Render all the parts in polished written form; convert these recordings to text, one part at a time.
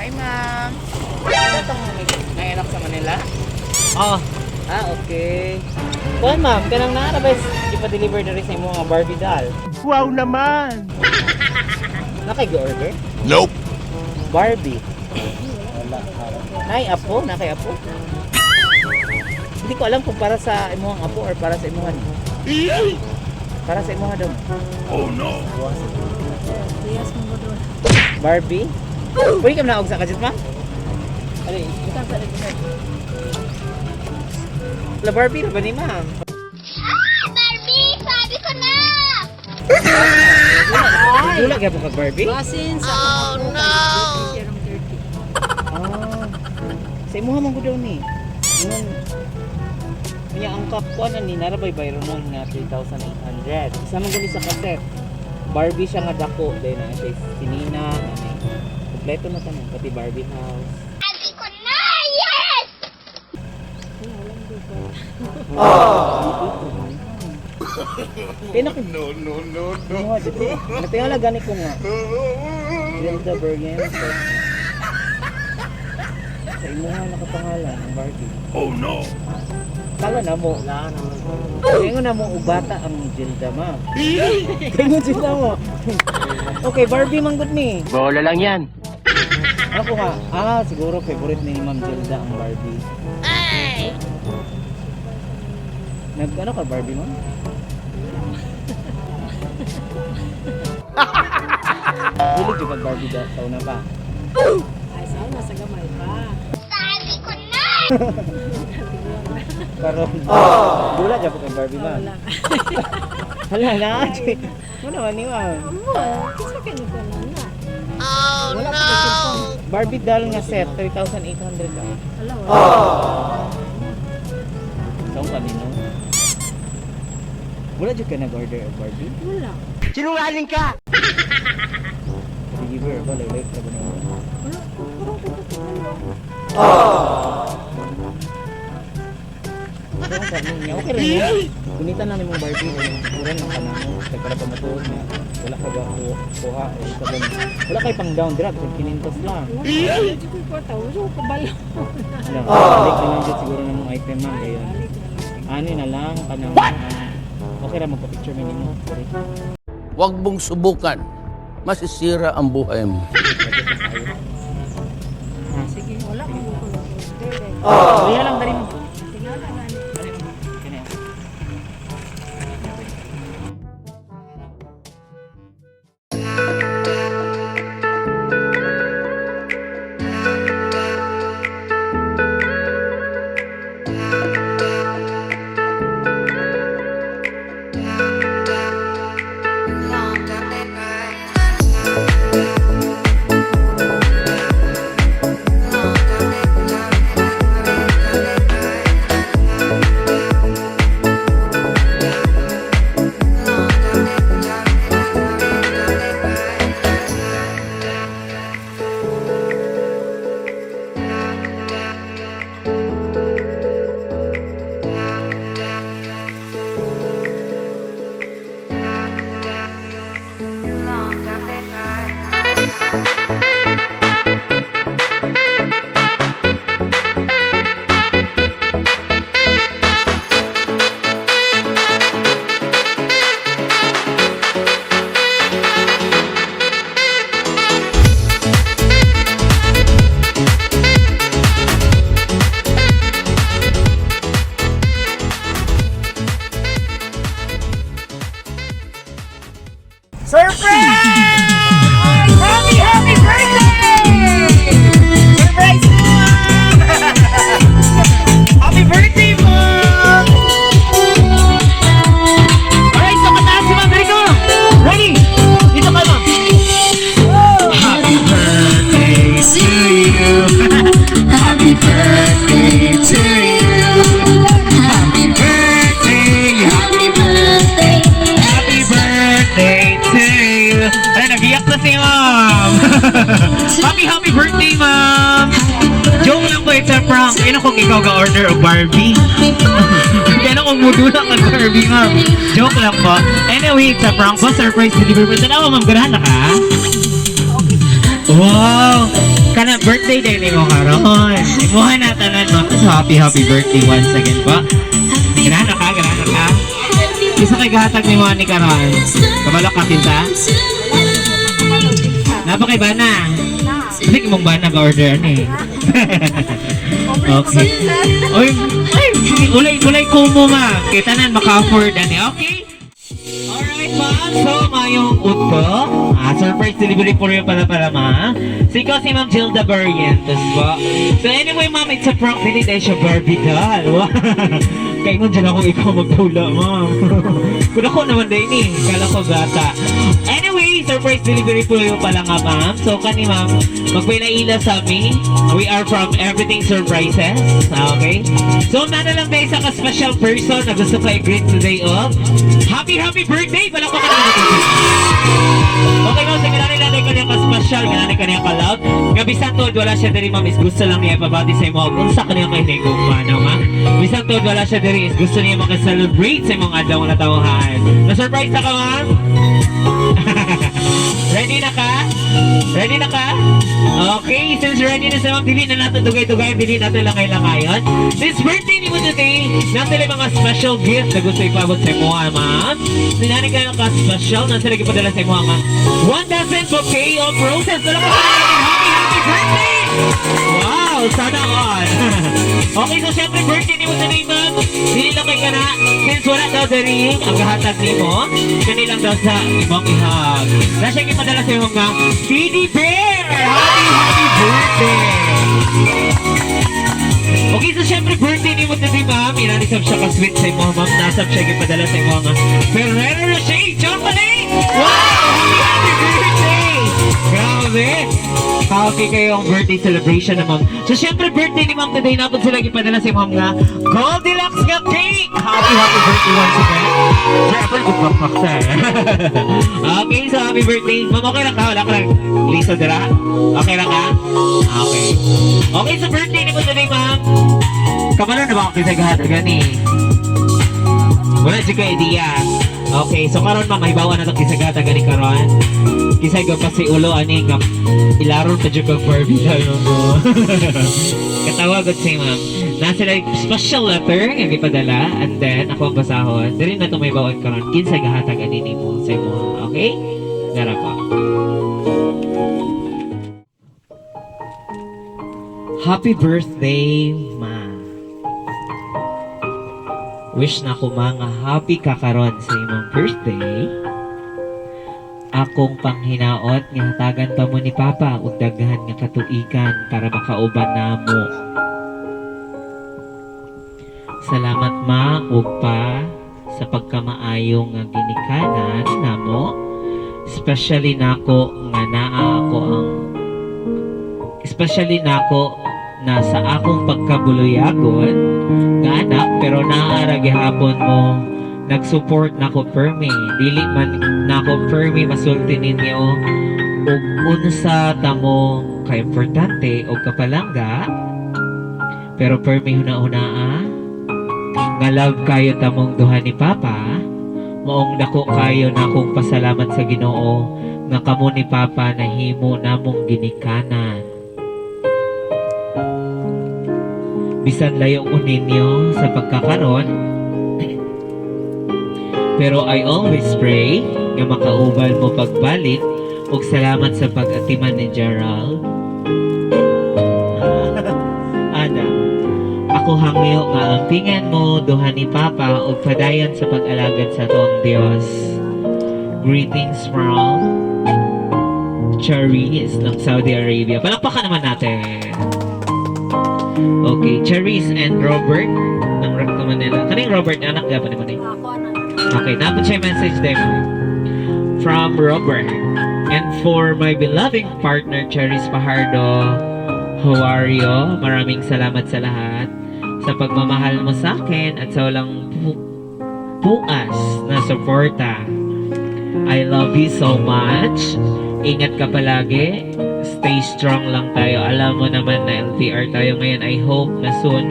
Hi, ma'am. Ano itong may anak sa Manila? Oo. Ah, okay. Kuan, ma'am, kanang naa ba ipa-deliver diri sa imo nga Barbie doll? Wow naman! Nakay order? Nope. Barbie. Wala. Nay apo, nakay apo. Hindi ko alam kung para sa imong apo or para sa imuhan. Para sa imuha daw. Oh no. Yes, mo doon. Barbie? Pwede ka na og sa kajit, ma'am? Ali, Butang sa lagi. la Barbie ra ba ni ma'am? Barbie, sabi ko na! Ay! Wala gyud kag Barbie? Basin sa oh, no! Siya rong 30. Ah. Sa imuha man gud daw ni. Ingon Unya ang kapwa na ni narabay bayro nun nga 3,800. Isa man gud ni sa kaset. Barbie siya nga dako dahil na siya sinina na kompleto na tanan pati Barbie house. Sabi ko na! Yes! Kaya na No, no, no, no. Kumuha dito. Natingala gani ko nga. Gilda Bergen. Sa imuha nakapangalan ang Barbie. Oh no. Kala na mo. Kaya na mo ubata ang Gilda ma. Kaya mo Gilda mo. Okay, Barbie man gud ni. Bola lang yan. Ako nga, siguro favorite ni Ma'am Gilda ang Barbie. Ay! Nag ano ka Barbie ma'am? Hilig yung Barbie da sa una pa. Ay, sa una, sa gamay pa. Sabi ko na! Karon. Dula gyud kag Barbie ma'am. Wala. Hala na. Ano naman ni ma'am? Amo, kinsa kay nagkuhan na? Oh Wala pa kay cellphone. Barbie doll nga set 3,800 ah. Wala, wala. Saan kami no? Wala jud ka nag-order og Barbie? Wala. Sinungaling ka! Deliver ba lay ra ba nimo? Wala. Parang Saan kami niya? Okay ra niya. Gunitan lang nimong Barbie kay mura lang ka namo. Kay para pa matuod na wala ka ba kuha o sa ganun. Wala kay pang down drop sa 500 lang. Wala. Wala ko kwarta. Wala ko kabalo. Wala. Balik na lang jud siguro ng mong item ma'am gayon. Balik na lang. Ano na lang kanang okay ra magpa-picture man nimo. Sorry. Huwag mong subukan. Masisira ang buhay mo. Sige, wala ko ko nag-order. Oh. Kuya lang dali mo. Tingala gani. Kani. Surprise! Happy, happy birthday! Surprise, Mom! Happy birthday, Mom! Alright, so pataas si Ma'am Rico! Ready? Dito ka, Ma'am. Happy birthday to you. Happy birthday to you. Happy birthday. Happy birthday. Happy birthday to you. Ay, nag-iyak na si Ma'am. Happy, happy birthday, Ma'am. Joke lang po, it's a prank. Kaya kung ikaw ga-order og Barbie. Kaya kung mudula kag Barbie, Ma'am. Joke lang po. Anyway, it's a prank po. Surprise delivery po. Tanawa, Ma'am. Ganahan na ka? Wow! Kana birthday Birthday day nimo karon. Imuha na tanan mo. So happy happy birthday once again po. Ganahan na ka, ganahan na ka. Isa kay gahatag nimo ani karon. Kabalo ka kinsa? Napa kay bana? Hindi mong bana ga order ani. Okay. Oy, ay, ulay ulay kumo ma. Kita nan maka-afford ani. Okay? Alright, ma'am. So, mayong udto. Ah, surprise delivery for you pala pala, ma. So, ikaw si Ma'am Gilda Barrientos po. So, anyway, ma'am, it's a prank. Dili tayo siya Barbie doll. Wow. Kaya mo dyan ako ikaw magdula, ma'am. Kung ako naman din eh. Kala ko bata. Anyway, surprise delivery po yung pala nga, ma'am. So, kani, ma'am, magpailaila sa amin. We are from Everything Surprises. Okay? So, nana lang tayo sa ka-special person na gusto ko i-greet today of. Happy, happy birthday! Palakpakan naman natin. Okay, ma'am, sa ganani natin kanyang ka-special, ganani kanyang ka-loud. Nga bisan tuod wala siya diri, ma'am, is gusto lang niya ipabati sa imo. Unsa kanyang kahinigugma, no, ma'am? Bisan tuod wala siya diri is gusto niya maka-celebrate sa imong adlaw nga natawhan. Na-surprise na ka, ma'am? Ready na ka? Ready na ka? Okay, since ready na sa ma'am, dili na natin dugay-dugay, dili natin langay-langayon. Since birthday ni mo today, natin lang mga special gift na gusto ipabot sa imo, ah, ma'am. Sinani ka ka special, nasa lagi padala sa imo, nga one dozen bouquet of roses. Wala ko happy, happy birthday! Wow, sana all. Okay, so syempre birthday ni mo today, ma'am. Dili lang kay kana, since wala daw diri ang gahatag nimo, kanilang daw sa imong ihag. Na siya gipadala sa imong nga teddy bear. Happy, happy birthday! Okay, so syempre birthday ni mo today, ma'am. Inanisab siya ka-sweet sa imo, ma'am. Nasab siya gipadala sa imo nga Ferrero Rocher chocolate! Wow! Happy, happy birthday! Grabe! Happy kayo ang birthday celebration na, ma'am. So syempre birthday ni ma'am today, napod sila gipadala sa imo nga Goldilocks nga cake! Happy, happy birthday once again. Sir, apple good bakpak sir. Okay, so happy birthday. Ma'am, okay lang ka? Wala ka lang. Lisa dira? Okay lang ka? Okay. Okay, so birthday ni mo today, ma'am. Kabalo na ba ako sa gahatagan eh? Wala siya ka idea. Okay, so karon ma'am, mahibawan na to kinsa gahatagan ni karon. Kinsa ga pa si ulo ani nga ilaron pa jud kag Barbie doll mo. Katawa gud si ma'am. Nasa like special letter nga gipadala and then ako ang basahon. Dili na to may bawon karon kinsa gahatag ani nimo sa imo. Okay? Dara po. Happy birthday, ma. Wish na ko mga happy ka karon sa imong birthday. Akong panghinaot nga hatagan pa mo ni Papa og daghan nga katuigan para makauban namo. Salamat ma ug pa sa pagkamaayo nga ginikanan namo. Especially nako nga naa ako ang especially nako na sa akong pagkabuluyagon nga anak, pero naa ra gihapon mo nag-support nako permi. Dili man nako permi masulti ninyo ug unsa tamo ka-importante o kapalangga, pero permi huna-hunaa nga love kayo tamong duha ni Papa. Maong dako kayo na akong pasalamat sa Ginoo nga kamo ni Papa nahimo namong ginikanan. Bisan layo ko ninyo sa pagkakaron, pero I always pray nga makauban mo pagbalik ug salamat sa pag-atiman ni Gerald. Ana, ako hangyo nga ampingan mo duha ni Papa ug padayon sa pag-alagad sa atoang Dios. Greetings from Charis ng Saudi Arabia. Palakpakan naman natin. Okay, Charis and Robert ng Recto Manila. Kaning Robert, anak gapon ni mo ni? Ako na. Okay, napon siya message din from Robert. And for my beloved partner, Charis Fajardo, how are you? Maraming salamat sa lahat sa pagmamahal mo sa akin at sa walang puas na suporta. I love you so much. Ingat ka palagi. Stay strong lang tayo. Alam mo naman na LDR tayo ngayon. I hope na soon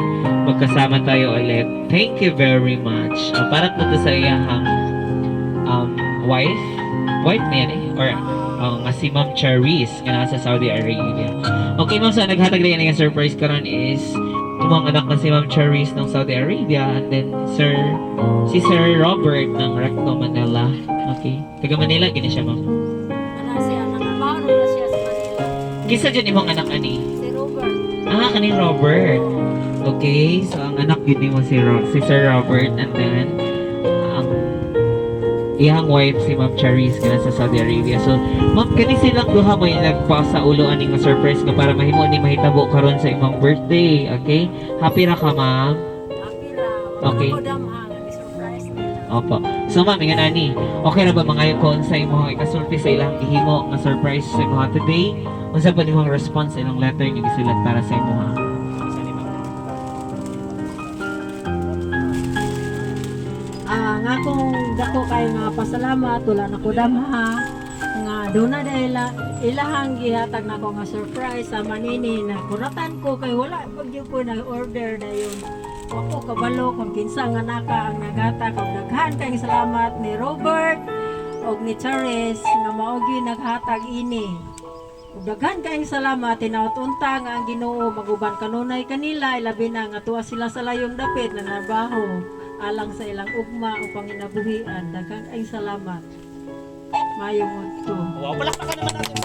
magkasama tayo ulit. Thank you very much. Para po to sa iyang wife. Wife na yan eh? Or, Oh, nga si Ma'am Charis nga nasa Saudi Arabia. Okay, ma'am, so naghatag lang nga surprise karon is imong anak na si Ma'am Charis ng Saudi Arabia and then Sir si Sir Robert ng Recto Manila. Okay. Taga Manila gini siya, ma'am. Ana siya, nangabaw na siya sa Manila. Kinsa dyan imong anak ani? Si Robert. Ah, kaning Robert. Okay, so ang anak yun nimo si Sir Robert and then ang iyang wife si Ma'am Charis nga nasa Saudi Arabia. So, ma'am, kani silang duha mo yung nagpasa ulo ani nga surprise nga para mahimo ni mahitabo karon sa imong birthday. Okay? Happy ra ka, ma'am? Happy ra. Okay. Ako damhang, surprise nila. Opo. So, ma'am, nga nani, okay ra ba mga kung sa imong ikasulti sa ilang gihimo nga surprise sa imong today? Unsa pa nimong response sa ilang letter nga gisulat para sa imong? Ah, nga kung dako kay nga pasalamat, wala na ko damha nga doon na dahil ilahang gihatag nako nga surprise sa manini na kuratan ko kay wala pag gyud ko na order na yun. Ako kabalo kung kinsa nga naka ang naghatag, og daghan kayong salamat ni Robert og ni Charis nga mao gyud naghatag ini. Ug daghan kayong salamat, hinaot unta nga ang Ginoo maguban kanunay kanila, ilabi na nga tuwa sila sa layong dapit na narbaho alang sa ilang ugma o panginabuhian. Daghan kayong salamat. Mayong udto. Wow, palakpakan naman natin.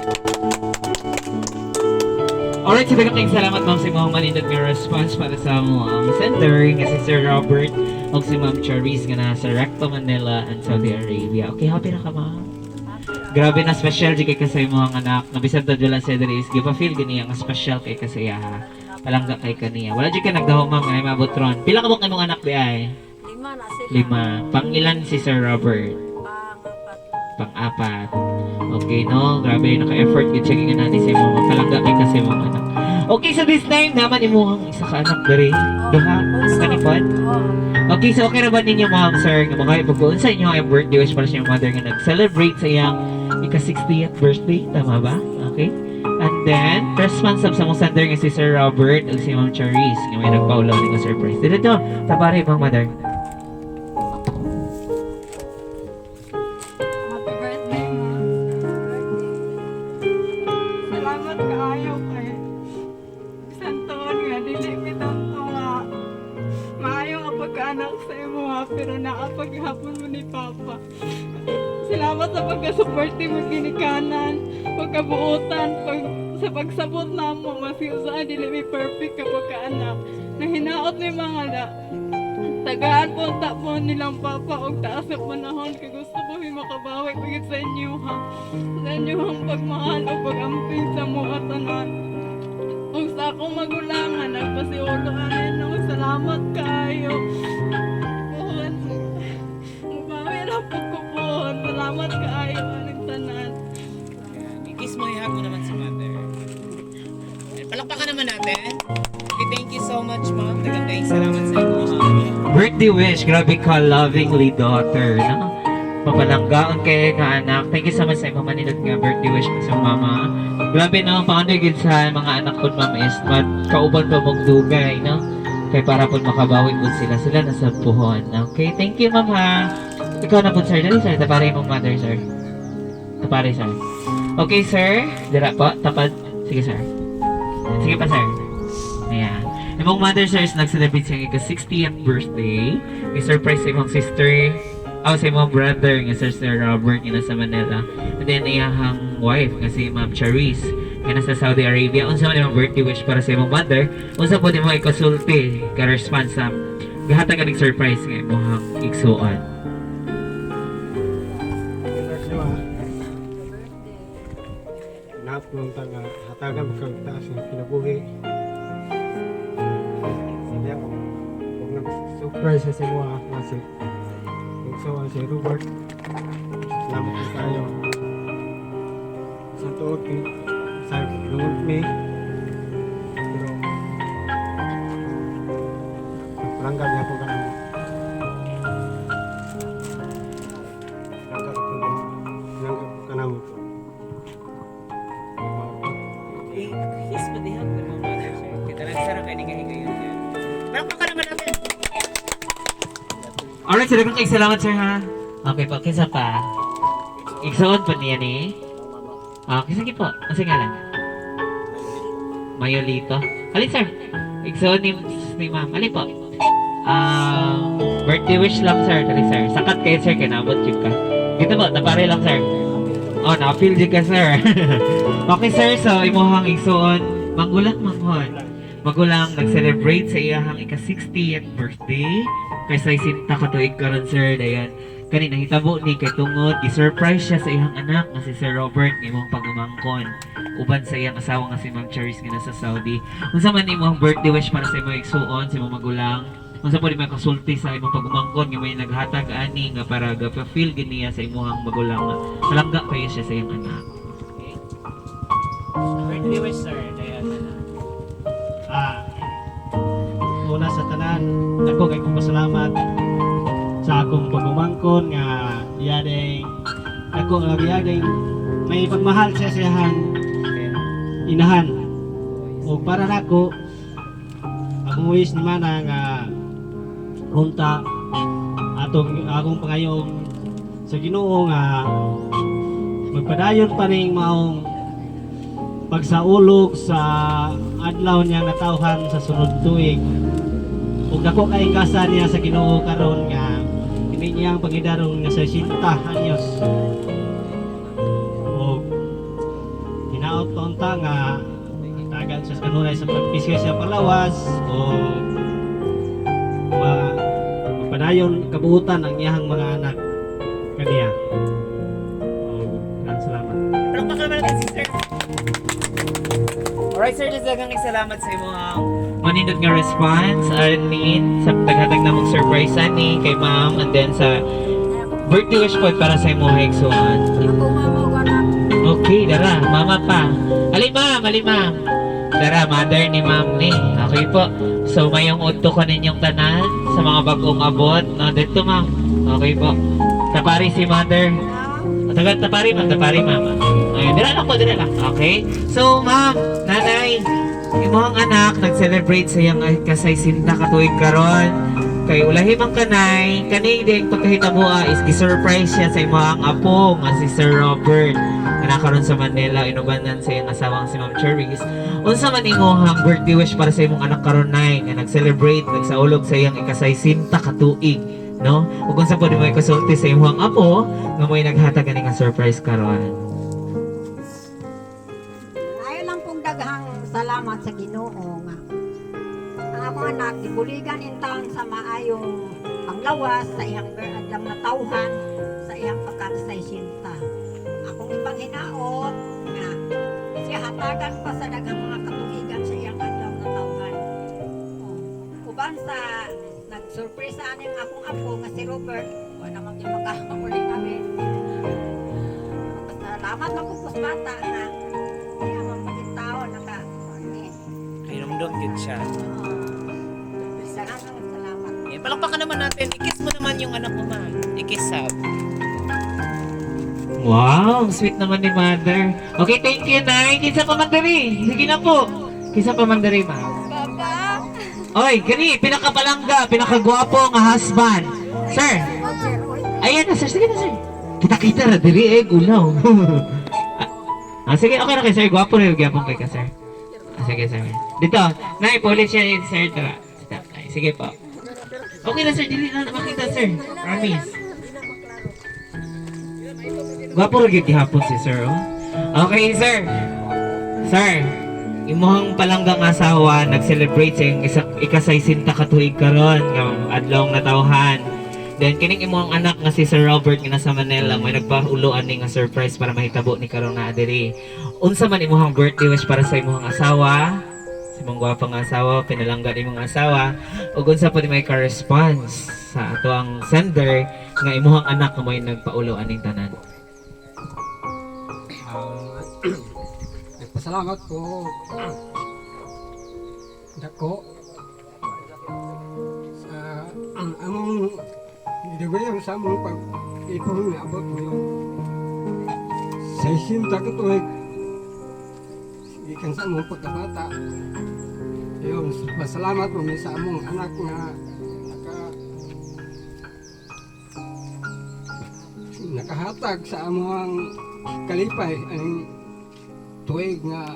Alright, so daghang salamat, ma'am, sa imong manindot nga response para sa among sender nga si Sir Robert ug si Ma'am Charis nga nasa Recto Manila and Saudi Arabia. Okay, happy na ka, ma'am? Grabe na special di kay ka sa imong anak. Nabisan ta dula sa diri is give a feel gani nga special kay ka sa iya, ha. Palangga kay kaniya. Wala jud ka nagdaho, ma'am, nga maabot ron. Pila ka buok imong anak di ay? Lima na sila. Lima. Pangilan si Sir Robert? Pangapat. Pang-apat. Okay, no? Grabe, naka-effort yun. Checking natin sa imong mga palangga kay kasi imong anak. Okay, so this time naman imong isa ka anak diri. Duha, Bunso. kanipon. Oo. Okay, so okay na ba ninyo, ma'am, sir, nga mga ipag sa inyo ang birthday wish para sa inyong mother nga nag-celebrate sa iyang ika-60th birthday, tama ba? Okay? And then, response sa mong sender nga si Sir Robert ug si Ma'am Charis nga may nagpaulaw ni nga surprise. Dito to, tabari imong mother. Happy birthday, Ma'am. Salamat kaayo kay bisan tuon nga dili mi tanto nga maayo nga pagkaanak sa imo ha, pero naapaghapon mo ni Papa. Salamat sa pagka-support mo ginikanan, pagkabuotan, sa pagsabot namo maski usahay dili mi perfect ka pagkaanak. Nahinaot mi mga na tagaan po ang po nilang papa og taas sa panahon kay gusto ko mi makabawi pagid sa inyo ha. Sa inyo ang pagmahal o pag-amping sa mga tanan. Ug sa akong magulangan, nagpasiulo ani no, salamat kaayo. Pohon, mubawi ra po ko pohon. Salamat kaayo aning tanan. I-kiss mo, i-hug mo naman si mother. Palakpakan naman natin. Okay, thank you so much, ma'am. Daghang salamat sa inyo. Birthday wish. Grabe ka, lovingly daughter. No? Mapalanggaon kayo nga anak. Thank you so much sa imong manilot nga birthday wish sa mama. Grabe no, paano gid sa mga anak ko, ma'am, is kauban pa mong dugay, no? Kay para po makabawi po sila. Sila nasa puhon. Okay, thank you, ma'am, ha. Ikaw na po, sir. Dali, sir. Tapari mong mother, sir. Tapari, sir. Okay, sir. Dira po. Tapad. Sige, sir. Sige pa, sir. Ayan. Imong mother, sir, is nag-celebrate siyang ika-60th birthday. May surprise sa imong sister, oh, sa imong brother, nga Sir, Sir Robert, nga nasa Manila. And then, iyahang wife, nga si Ma'am Charis, nga nasa Saudi Arabia. Unsa man imong birthday wish para sa imong mother? Unsa po nimo ikasulti, ka-response sa gahatag ka surprise nga imong igsuon? Lahat ng tanga hatagan mo kag taas ng kinabuhi. Sabi ako, huwag na surprise sa imo ha, nga si so si Robert. Salamat po tayo. Sa tuod kay sa lungod mi. Pero palangga niya po kanang palangga po kanang po. I-kiss mo di hug mo mother, sir. Kita lang sarang kay kahigayon yan. Palakpakan naman natin. Alright, sir. Daghang salamat, sir, ha? Okay po, kinsa pa? Igsoon pa niya ni? Ah, okay, sige po. Ang ngalan? Mayolito. Ali, sir. Igsoon ni ma'am. Ali po. Ah, birthday wish lang, sir. Dali, sir. Sakat kayo, sir. Kinabot yun ka. Dito po, napare lang, sir. Oh, na-feel jud ka, sir. Okay, sir. So, imuhang igsoon. Magulang, manghon. Magulang, nag-celebrate sa iyahang ika-60th birthday. Kay sa isinta katuig karon, sir. Dayan. Kani nahitabo ni kay tungod gi-surprise siya sa iyang anak nga si Sir Robert nga imong pagumangkon uban sa iyang asawa nga si Ma'am Cherise nga nasa Saudi. Unsa man imong birthday wish para sa imong igsuon sa imong magulang? Unsa po di may kasulti sa imong pagumangkon nga may naghatag ani nga para ga-feel gid niya sa imong magulang nga palangga kayo siya sa iyang anak? Okay. Birthday wish, sir. Dayan. Ah, una sa tanan, dako kay kong pasalamat sa akong pagumangkon nga iyadeng dako nga iyadeng may pagmahal siya sa iyang inahan. O para nako akong wish ni mana nga unta atong akong pangayong sa Ginoo nga magpadayon pa ning maong pagsaulog sa adlaw niya natawhan sa sunod tuig. Ug dako kay kasa niya sa Ginoo karon nga kini niyang pangidarong nga sa 60 anyos. Ug hinaot pa unta nga tagan siya sa kanunay sa pagpisya sa palawas o ma mapadayon kabuutan ang iyahang mga anak kaniya. Og daghang salamat. Palakpakan naman natin si sir. Alright, sir, just daghang salamat sa imong manindot nga response ani sa paghatag na mong surprise ani kay ma'am and then sa birthday wish po para sa imong igsuon. Ako mama ug anak. Okay, dara, mama pa. Ali ma'am, ali ma'am. Dara, mother ni ma'am ni. Okay po. So, mayong udto ko ninyong tanan sa mga bagong abot. No, dito ma'am. Okay po. Tapari si mother. Tagal tapari ma'am, tapari ma'am. Ayun, dira lang po, dira lang. Okay? So, ma'am, nanay, imong anak nag-celebrate sa iyang kasaysinta katuig karon. Kay ulahi man kanay, kani di pagkahitaboa is gi-surprise siya sa imong apo nga si Sir Robert nga nakaron sa Manila inubanan sa iyang asawang si Ma'am Cherise. Unsa man imong birthday wish para sa imong anak karon nay nga nag-celebrate, nagsaulog sa iyang ikasaysinta katuig, no? Ug unsa pud mo ikasulti sa imong apo nga mo'y naghatag ani nga surprise karon? Ayo lang pong daghang salamat sa Ginoo nga ang akong anak gibuligan in taon sa maayong panglawas sa iyang adlaw na tawhan sa iyang pagkasaysinta. Akong ipang hinaot nga siya hatagan pa sa daghang mga katuigan sa iyang adlaw na tawhan. Oh, uban sa nag-surprise aning akong apo nga si Robert, wala naman gyud makauli kami. Salamat ako po sa bata nga iya man pagintao naka ani. Kahinumdum yun siya. Salamat, salamat. Eh, palakpakan naman natin. I-kiss mo naman yung anak mo, ma'am. I-kiss sab. Wow, ang sweet naman ni mother. Okay, thank you, Nay. Kinsa pa man diri? Sige na po. Kinsa pa man diri, ma'am? Papa! Oy, gani, pinakapalangga, pinakagwapo nga husband. Sir. Ayan na, sir. Sige na, sir. Kita-kita ra diri eh, gulaw. Ah, sige, okay na kay sir. Gwapo rin gyapon kay ka, sir. Ah, sige, sir. Dito, Nay, pulit siya ni sir. Tara. Stop, Nay. Sige po. Okay na, sir. Dili na makita, sir. Promise. Gwapo ra gyud gihapon si sir, oh. Okay, sir. Sir, imuhang palanggang asawa nag-celebrate sa iyang isa, ikasaysinta katuig karon nga adlaw nga natawhan. Then kining imong anak nga si Sir Robert nga nasa Manila may nagpahulo ani nga surprise para mahitabo ni karon nga diri. Unsa man imong birthday wish para sa imong asawa? Sa imong gwapa nga asawa, pinalangga imong asawa ug unsa pud may ka-response sa ato ang sender nga imong anak nga may nagpaulo aning tanan? Ah, nagpasalamat ko dako sa ang among gidugayan sa among pag-ipon nga abot mo yung sa isinta ka tuig gikan sa among pagkabata. Yun, pasalamat mo sa among anak nga nakahatag sa among kalipay ang tuig nga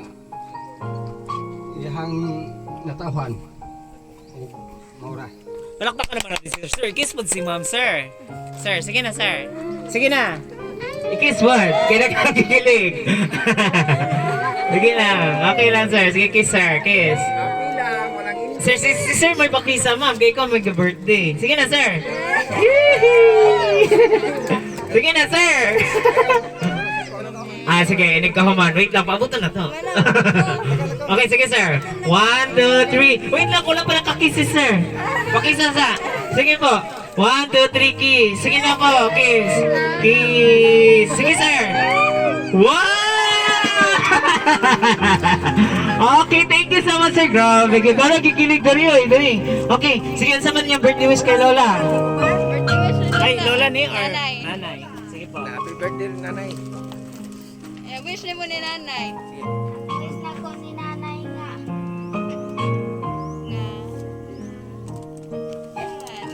iyang natawhan ug maura. Palakpakan naman natin si Sir. Kiss po si ma'am, sir. Sir, sige na, sir. Sige na. I-kiss what? Kaya nagkakikilig. Sige lang. Okay lang, sir. Sige, kiss, sir. Kiss. Sir, si sir may pakisa, ma'am. Kaya ikaw mag-birthday. Sige na, sir. Yee! Sige na, sir. Ah, sige. Inig ka human. Wait lang. Paabutan na to. Okay, sige, sir. One, two, three. Wait lang. Kulang pala kakiss si sir. Pakisa sa. Sige po. One, two, three, kiss. Sige na po. Kiss. Kiss. Sige, sir. Wow! Okay, thank you so much, sir. Grabe. Gano'n kikilig dali, oy. Dali. Okay, sige, ano man yung birthday wish kay Lola? Birthday wish ni Ay, lola ni or Nanay. nanay? Sige po. Happy birthday, nanay. Eh, wish ni mo ni nanay. Wish na ko ni nanay nga. Nga. Yan.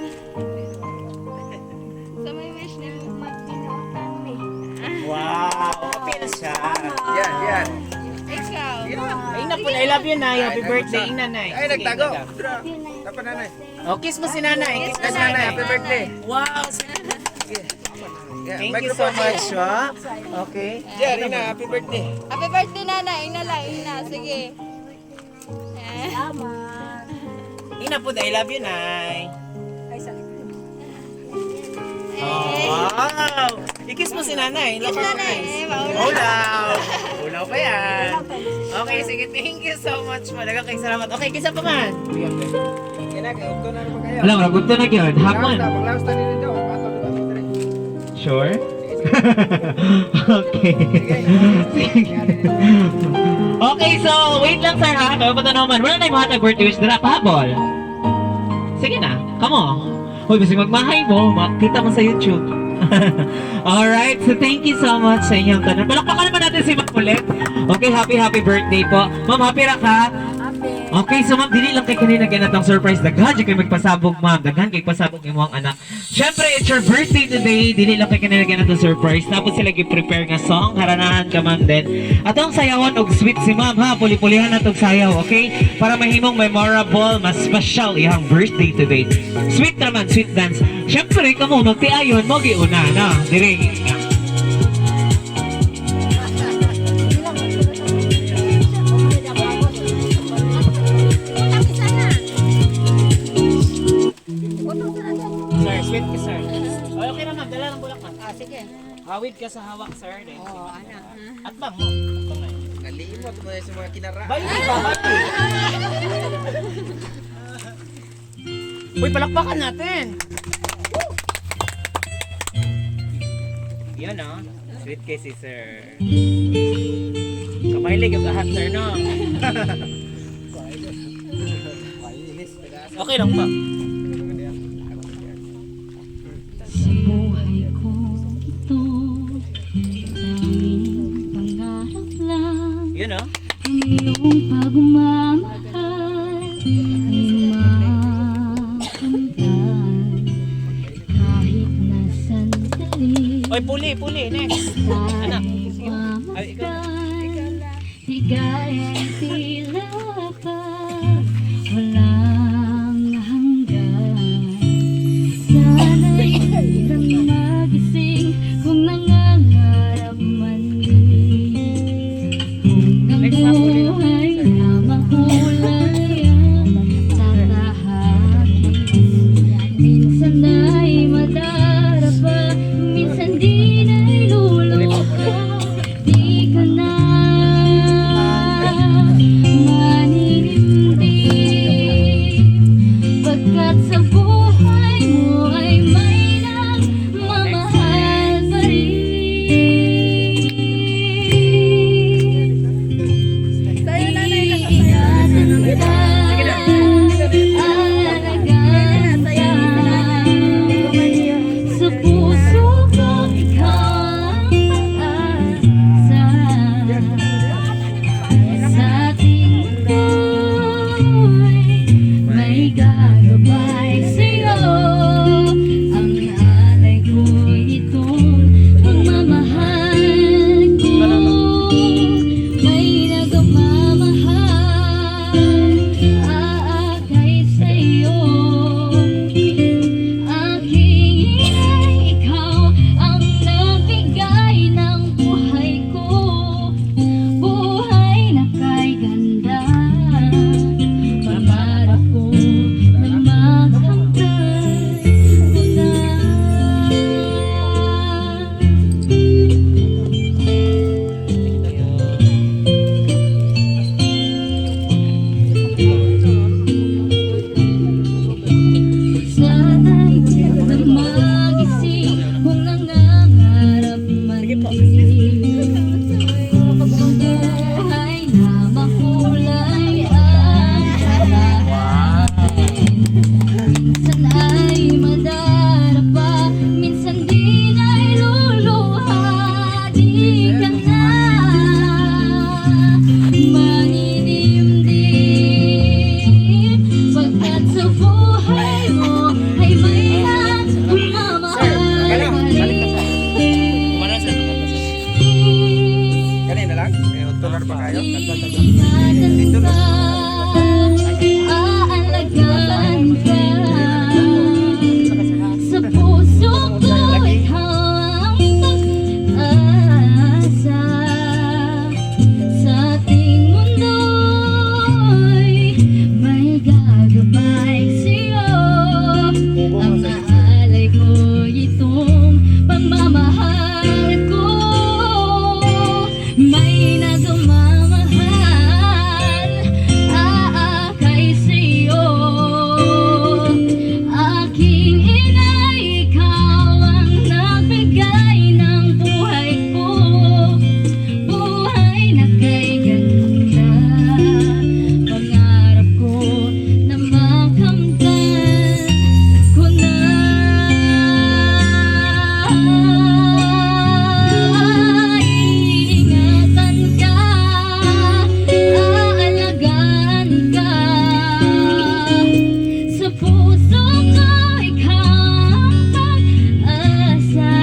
So may wish ni mo. Magbinutan mi. Wow. Apil siya. Yan, yan. Ikaw. Ay, na po. I love you, Nay. Happy birthday, nanay. Ay, Sige, nagtago. nagtago. Tapa, nanay. Oh, kiss mo si nanay. Kiss mo Yes, si nanay. nanay. Happy birthday. Wow. Yeah, Thank you so microphone. much, ha? Okay. Yeah, Rina, happy birthday. Happy birthday, nanay. Ina lang, ina. Sige. Eh. Salamat. Ina po, I love you, Nay. Ay, sa likod. Oh, wow. I-kiss mo si nanay. Kiss nanay. Eh, maulaw. Ulaw. Ulaw pa yan. Okay, sige. Thank you so much po. Daghang kay salamat. Okay, kisa pa man. Kaya kay Ukto na naman kayo. Alam, raguto na yun. Hapon. Paglaos ta nito. Ato na kami dre. Sure? Okay. Sige. Okay, so wait lang, sir, ha? Kaya pa naman. Wala na yung mga birthday wish dira pahabol. Sige na, come on. Hoy, bisag magmahay mo, makita mo sa YouTube. Alright, so thank you so much sa inyong tanan. Palakpakan naman natin si Ma'am ulit. Okay, happy, happy birthday po. Ma'am, happy ra ka? Happy. Okay, so ma'am, dili lang kay kanina ganatong surprise. Daghan jud kay magpasabog, ma'am. Daghan kay pasabog imong anak. Syempre, it's your birthday today. Dili lang kay kanina ganatong surprise. Tapos sila gi-prepare nga song. Haranahan ka, ma'am, din. Atong sayawan og sweet si ma'am, ha? Puli-pulihan natong sayaw, okay? Para mahimong memorable, mas special iyang birthday today. Sweet naman, sweet dance. Syempre, kamo magtiayon mo giuna na. Dire. Sir, sweet ka, sir. Ay, okay na, ma'am. Dala ng bulak, ma'am. Ah, sige. Hawid ka sa hawak, sir. Then, Oo, anak. At bang mo. At bang na. Nalimot mo na sa mga kinara. Bayi ba? Bayi. Uy, palakpakan natin. Yun, oh. Sweet kay si sir. Kapahilig ang lahat, sir, no? Okay lang pa. Sa buhay ko ito, tanging pangarap lang. Yun, oh. Ang iyong pagmamahal ay makamtan kahit na sandali. Oy, puli, puli. Next. Anak. Ay, ikaw. Pagmamasdan, ligaya'y tila pa walang hanggan. Sana'y di lang magising kung nangangarap man di. Kung ang buhay na makulay ang tatahakin. Minsan ay madarapa, minsan din ay luluha. Di ka na maninimdim, pagkat sa buhay mo ay may nagmamahal pa rin. Iingatan ka, aalagaan ka. Sa puso ko, ikaw ang pag-asa. Sa ating mundo'y may gagabay sa'yo. Ang alay ko itong pagmamahal ko. May nagmamahal, aakay sa'yo. Aking ina, ikaw ang nagbigay ng buhay ko. Buhay na kay ganda. Pangarap ko na makamtan ko na. Iingatan ka, aalagaan ka. Sa puso ko, ikaw ang pag-asa.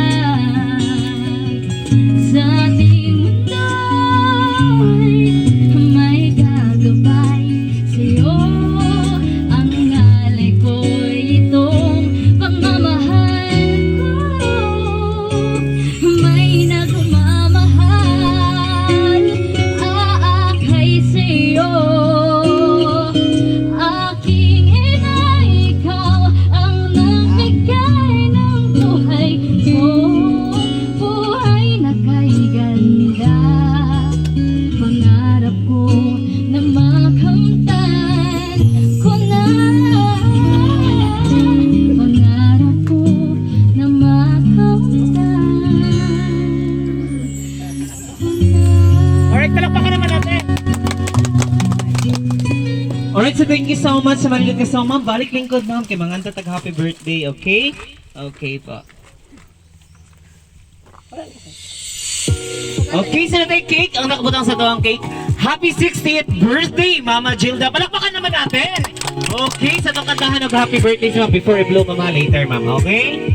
Sa ating mundo'y may gagabay sa'yo. Ang alay ko'y itong pagmamahal ko. May nagmamahal, aakay sa'yo. Aking ina, ikaw ang nagbigay ng buhay ko. Buhay na kay ganda. Pangarap ko na makamtan ko na. Pangarap ko na makamtan ko na. Alright, palakpakan naman natin. Alright, so thank you so much sa manindot ka song, ma'am. Balik lingkod, ma'am. Kay manganta tag happy birthday, okay? Okay po. Okay, so natay cake. Ang nakabutang sa tuwang cake. Happy 60th birthday, Mama Gilda. Palakpakan naman natin. Okay, sa itong kantahan ng happy birthday sa ma'am before I blow, mama, later, ma'am. Okay?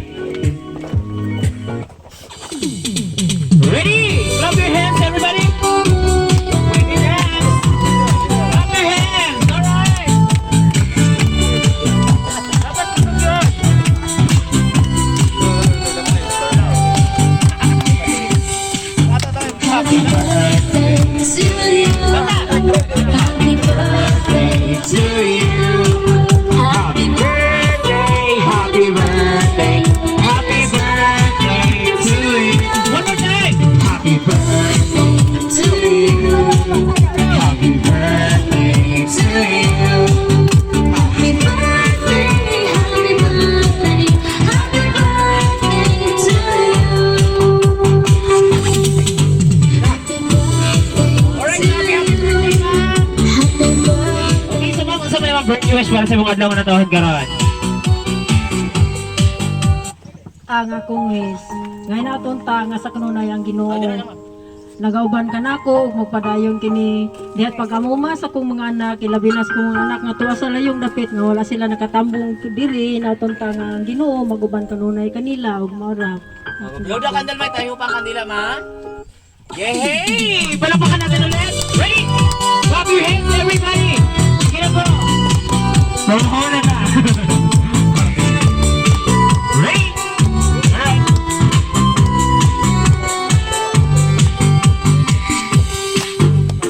Ready? Clap your hands, everybody. Ready, dance. Clap your hands. All right. Dapat kusog yun. Happy birthday to you. Happy birthday to you. Happy birthday, happy birthday, happy birthday to you. One more time. Happy birthday to you. Happy birthday to you. Happy birthday, happy birthday, happy birthday to you. Happy birthday. Alright, happy, happy birthday, ma'am. Happy birthday. Okay, so ma'am, unsa may mga birthday wish para sa imong adlaw nga natawhan karon? Ang akong wish. Ngayon aton ta nga sa kanunay ang Ginoo. Nagauban ka nako ug magpadayon kini dihat pag-amuma sa akong mga anak, ilabi na sa akong mga anak nga tuwa sa layong dapit nga wala sila nakatambong diri, naton ta nga ang Ginoo maguban kanunay kanila ug maura. Blow the candle, may tayo pa kandila, ma. Yay! Palakpakan natin ulit. Ready? Clap your hands, everybody! Sige na po. Promo na na. Ready? Alright.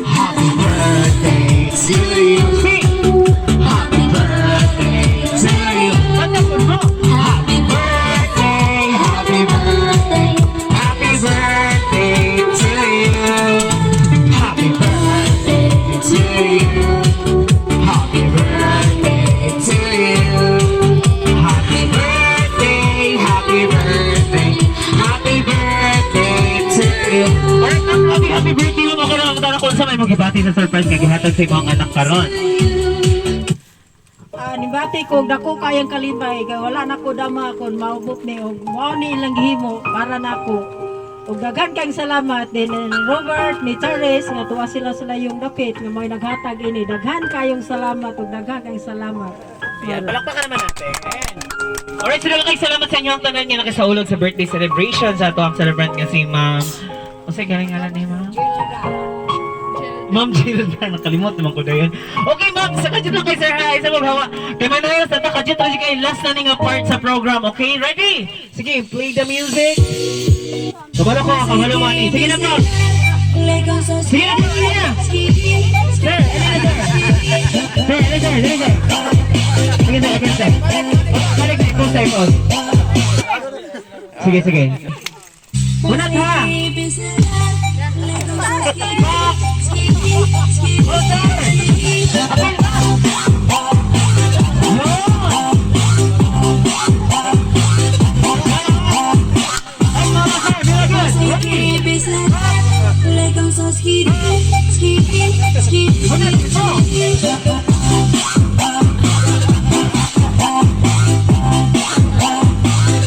Happy birthday to you. Sing! Happy birthday to you. Kanta po mo. Happy birthday, happy birthday, happy birthday to you. Happy birthday to you. Happy birthday to you. Happy birthday, happy birthday, happy birthday to you. Alright, ma'am, happy, happy birthday mo. Ako na ang kung sa may magibati sa surprise nga gihatag sa imong anak karon. Ah, nibati ko dako kayang kalipay kay wala na ko dama kon maubot ni og mao ni ilang gihimo para nako. Ug daghan kang salamat din ni Robert ni Charles nga tuwa sila sa layong dapit nga mo'y naghatag ini. Daghan kayong salamat ug daghan kayong salamat. Ayan, palakpakan naman natin. Alright, so kay salamat sa inyo ang tanan nga nakisaulog sa birthday celebration sa ato ang celebrant nga si Ma'am. Unsay galing ngalan ni Ma'am? Gilda. Ma'am Gilda, nakalimot naman ko dayon. Okay, ma'am, sa kadyot lang kay sir ha, isa maghawa. Kay Manayo, sa ta kadyot lang kay last na ni nga part sa program. Okay, ready? Sige, play the music. Kabalo ko, kabalo mo ani. Sige na, bro. Sige na, bro, sige na. Sir, ano na, sir? Sir, ano, sir? Ano, sir? Sige, sir, okay, sir. Balik na, ikaw, sir, ikaw. Sige, sige. Unat ha! Oh, sir! Apil ba? Yun! Ay, mama, sir! Very good! Ready? Unat, go!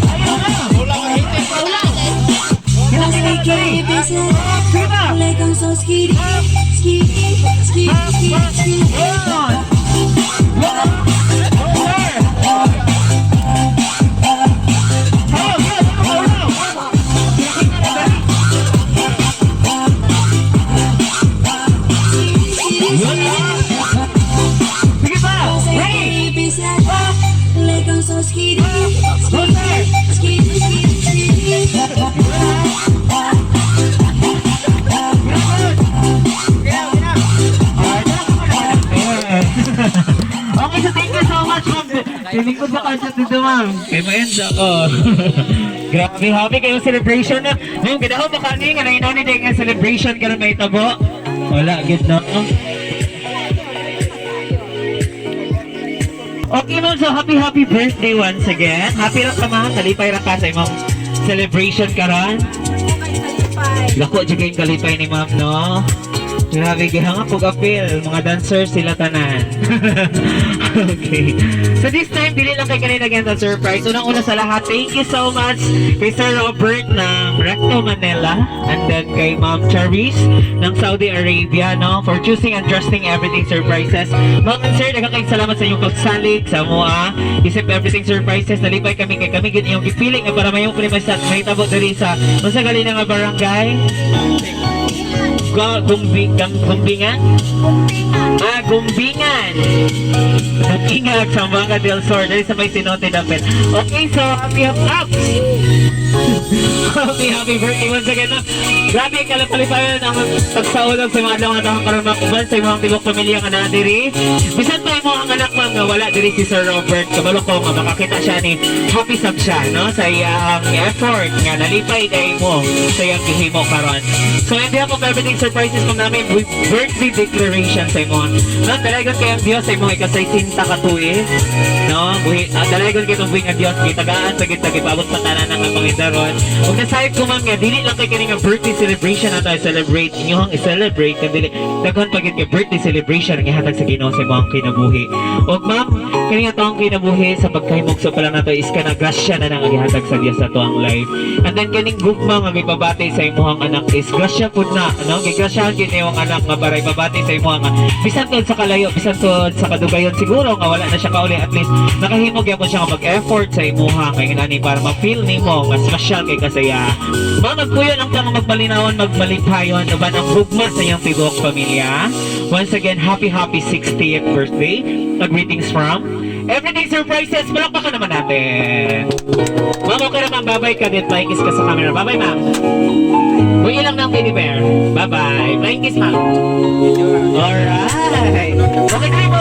Ayaw na! Ulang! Kita, kita, Sige pa! Up, up, yun! Yun! Oh, sir! Ayaw, good! Ulang! Kita na, dali. Yun na! Sige pa! Ready? Up! Go, sir! Yun na! Good! Okay, so thank you so much, ma'am. Feeling ko sa concert dito, ma'am. Kay ma-end ako. Grabe, happy kayo celebration na. Ma'am, ganda ko baka ni nga nainoni din nga celebration karon may tabo. Wala, good no. Okay, ma'am. So, happy, happy birthday once again. Happy lang ka, ma'am. Kalipay ra ka sa imong celebration karon. Lako, jud kayong kalipay ni ma'am, no? Grabe, gihangap og apil. Mga dancers sila tanan. Okay. So this time, dili lang kay kanina again the surprise. Unang-una sa lahat, thank you so much kay Sir Robert ng Recto Manila and then kay Ma'am Charisse ng Saudi Arabia, no? For choosing and trusting Everything Surprises. Ma'am and Sir, daghang salamat sa inyong pagsalig sa amoa. Isip Everything Surprises, nalipay kami kay kami gid iyong gipiling nga para mayong prima sa may tabo diri sa unsa gali na nga barangay? Gumbingan? Ah, Gumbingan. Gumbingan, Zamboanga del Sur. Dali sa may Sinote dapat. Okay, so happy happy up! Happy, happy birthday once again. No? Grabe, kalapalipayan ang pagsaulog sa mga adlaw nga taong karon mga uban sa imong tibok pamilya nga naa diri. Bisan pa imo ang anak, ma'am, nga wala diri si Sir Robert, kabalo ko nga makakita siya ni happy sab siya, no, sa iyang effort nga nalipay dahil mo sa iyang gihimo karon. So in behalf of Everything Surprises ma'am namin with birthday declaration sa imo. No, dalagon kay ang Dios sa imong ikasaysinta ka tuig. No, buhi, dalagon kay buhi nga Dios gitagaan sa gid paabot pa tanan nga pangidaron. Ug nasayop ko, ma'am, nga dili lang kay kini nga birthday celebration na tayo celebrate inyong i-celebrate kan dili daghan pa gid nga birthday celebration ang ihatag sa Ginoo sa imong kinabuhi. Ug ma'am, kini nga atong kinabuhi sa pagkahimugso pa lang nato is kana grasya na nang gihatag sa Dios sa atuang life. And then kaning gugma nga gipabati sa imong anak is grasya pud na, no? Gigrasyahan gid imong anak nga para ipabati sa imong nga bisan tuod sa kalayo, bisan tuod sa kadugayon siguro nga wala na siya kauli, at least nakahimo gyapon siya nga mag-effort sa imuha kay ngani para ma-feel nimo mas special kay kasaya. Mga magpuyo lang ta nga magmalinawon, magmalipayon uban ang gugma sa iyong tibok pamilya. Once again, happy happy 60th birthday. Greetings from Everything Surprises. Palakpakan naman natin. Ma'am, okay na, ma'am. Bye-bye ka din. Flying kiss ka sa camera. Bye-bye, ma'am. Uy, lang ng teddy bear. Bye-bye. Flying kiss, ma'am. Alright. Okay.